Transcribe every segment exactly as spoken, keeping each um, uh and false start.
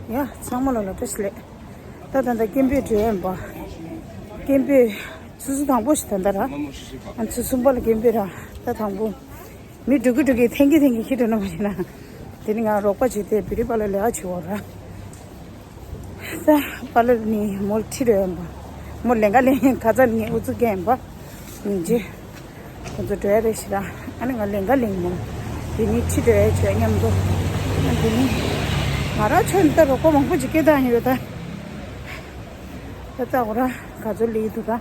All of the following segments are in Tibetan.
ཡ་ཚང་མ་ལ་ལ་བཀྲ་ཤིས་བདེ་ལེགས། ད་ད་ད་སྐད་འབོད་བྲོས་ཡིན་པ། སྐད་འབོད་ཆུ་ཚོད་དང་པོ་ཞིག་ད་ད་ར། ཨ་ཆུ་ཚོད་གསུམ་པ་ལ་སྐད་འབོད་ར། ད་དང་པོ། མི་འགྲོ་གི་འགྲོ་གི་འཐེན་གི་འཐེན་གི་ཁྱི་འགྲོ་ན་མ་ཤེས་ན། དེ་ནི་ང་རོགས་པ་བྱེད་དེ་བི་རི་པ་ལ་ལས་ཀ་བྱེད་འོ་ར། ད་པ་ལ་ནི་མོ་ཁྲིད་འགྲོ་ཡིན་པ། མོ་ལས་ཀ་ལས་ཁ་ཚ་ནི་ཨུ་ཚུགས་སྐད་ཡིན་པ། ཡིན་གྱི། ཁོ་ཚོ་འགྲོ་ཡ་རེད་ཤི་ར། ཨ་ནི་ང་ལེན་ག་ལེན་མོ། དེ་ནི་ཁྲིད་འགྲོ་ཡ་བྱོས་མཉམ་དུ། ཨ་དེ་ནི། ང་རང་ཚོ་འདི་ལྟར་རོགས་པ་མང་པོ་ཅིག་སྐད་བཏང་ཡོད་ད། ད་ལྟ་འོ་ར་ག་ཚོད་ལི་འདུག་ད།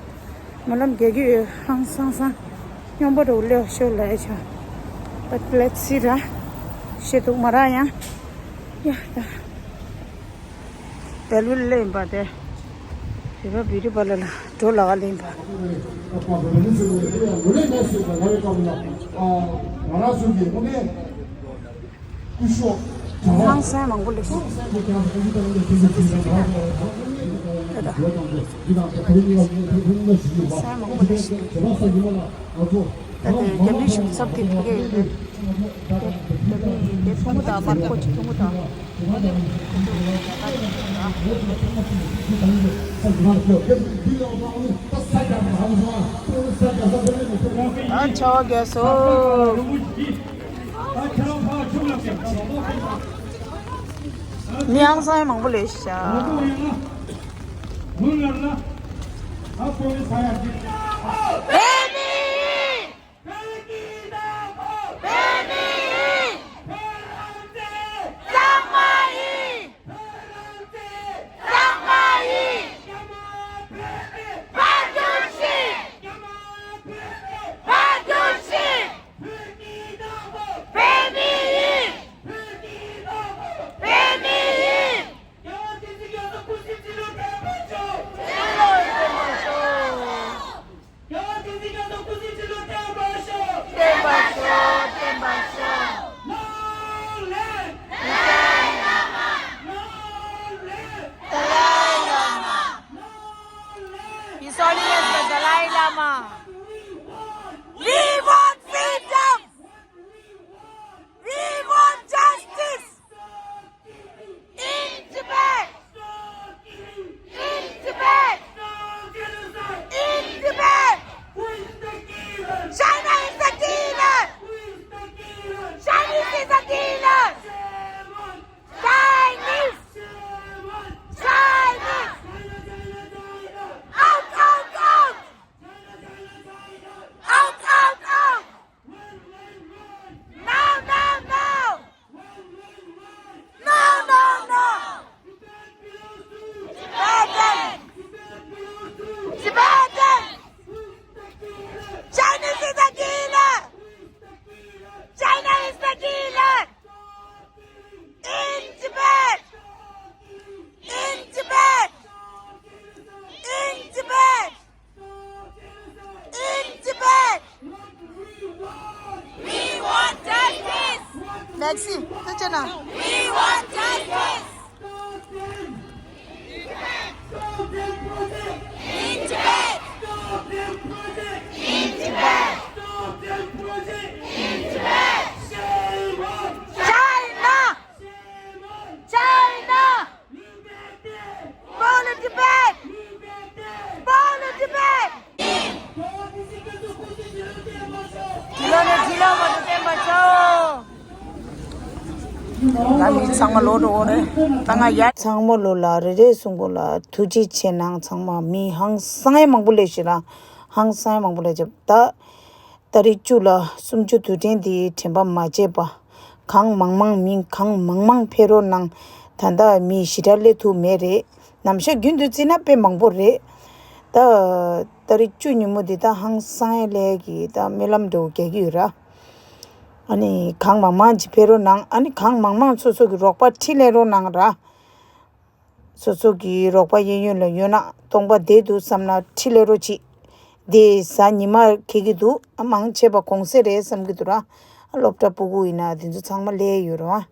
སྨོན་ལམ་རྒྱག་གི་ཡོད་ཧང་སང་སང་། སྙོམས་པོ་འགྲོ་ལེ་ཤོ་ལ་ཡ་ཆ། ད་ལེ་ཚི་ར། ཤེས་འདུག་མ་ར་ཡང་། ཡ་ད། བལ་བུ་ལེན་པ་དེ། བི་བ་བི་རི་པ་ལ་ལ་འགྲོ་ལ་ག་ལེན་པ། ཧང་སང་མང་པོ་ལེ་ཤི། ཧང་སང་མང་པོ་ལེ་ཤི། ད་དེ་རྒྱ་མི་གཞུང་ཚབ་དེ་ཕ་གི་ཡོད་རེད། ད་དེ་རྒྱ་མི་གཞུང་ཚབ་དེ་ཕ་གི་ཡོད་རེད། དེ་མི་དེ་ཐུང་གུ་དང་མར་ཁོ་ཅི་ཐུང་གུ་དང་། ཨ་ཆོ་རྒྱ་སོ། མི་ཨང་སང་མང་པོ་ལས་ཤ། His Holiness the Dalai Lama. We want freedom. We want justice. In Tibet. In Tibet. In Tibet. China is the killer. Chinese is the killer. Chinese! Chinese! Out, out, out! Out, out, out! No, no, no! No, no, no! Tibetan! Tibetan! Chinese is the killer! China is the killer! In Tibet! In Tibet! In Tibet! In Tibet! We want justice! Maxi, tu chana. We want justice! In Tibet! In Tibet! In Tibet! China! China! Follow Tibet! Follow Tibet! ད་མི་ཚང་མ་ལོག་འགྲོ་གི་རེད། ད་ང་ཡར་ཚང་མ་ལོག་ལ་རེ་རེ་གསུང་གོ་ལ་ཐུགས་རྗེ་ཆེ་གནང་། ཚང་མ་མི་ཧང་སང་ཡ་མང་པོ་སླེབས་ཤག་ར། ཧང་སང་ཡ་མང་པོ་སླེབས་ཤག་ད་ཏ་རིག་བཅུ་ལ་སུམ་ཅུ་དུས་དྲན་འདི་དྲན་པ་མ་བརྗེད་པ། གང་མང་མང་མི་གང་མང་མང་ཕེབས་རོགས་གནང་། ད་ལྟ་མི་ཞེ་དྲག་སླེབས་ཐུབ་མེད་རེད། ནམ་ཞག་རྒྱུན་དུ་བརྩིས་ན་དཔེ་མང་པོ་རེད། ད་ཏ་རིག་བཅུ་ཉིན་མོ་འདི་ད་ཧང་སང་ཡ་ལས་ཀྱི་ད་སྨོན་ལམ་འདྲ་བོ་རྒྱག་གི་ཡོད་ར། ཨ་ནི་གང་མང་མང་ཅིག་ཕེབས་རོགས་གནང་། ཨ་ནི་གང་མང་མང་སོ་སོ་གི་རོགས་པ་འཕྲིན་ལས་རོགས་གནང་ར། སོ་སོ་གི་རོགས་པ་གཡས་གཡོན་ལ་ཡོད་ན་སྟོང་པ་བསྡད་འདུག་བསམ་ན་འཕྲིན་ལས་རོགས་གྱིས། དེ་གཟའ་ཉི་མ་འཁེལ་གྱི་འདུག་ཨ་མང་ཆེ་བ་གུང་སེང་རེད་བསམ་གྱི་འདུག་ར། ཨ་སློབ་གྲྭ་སྤུ་གུ་ཡིན་ན་དེ་ཚོ་ཚང་མ་སླེབས་ཡོད་རེད་བ།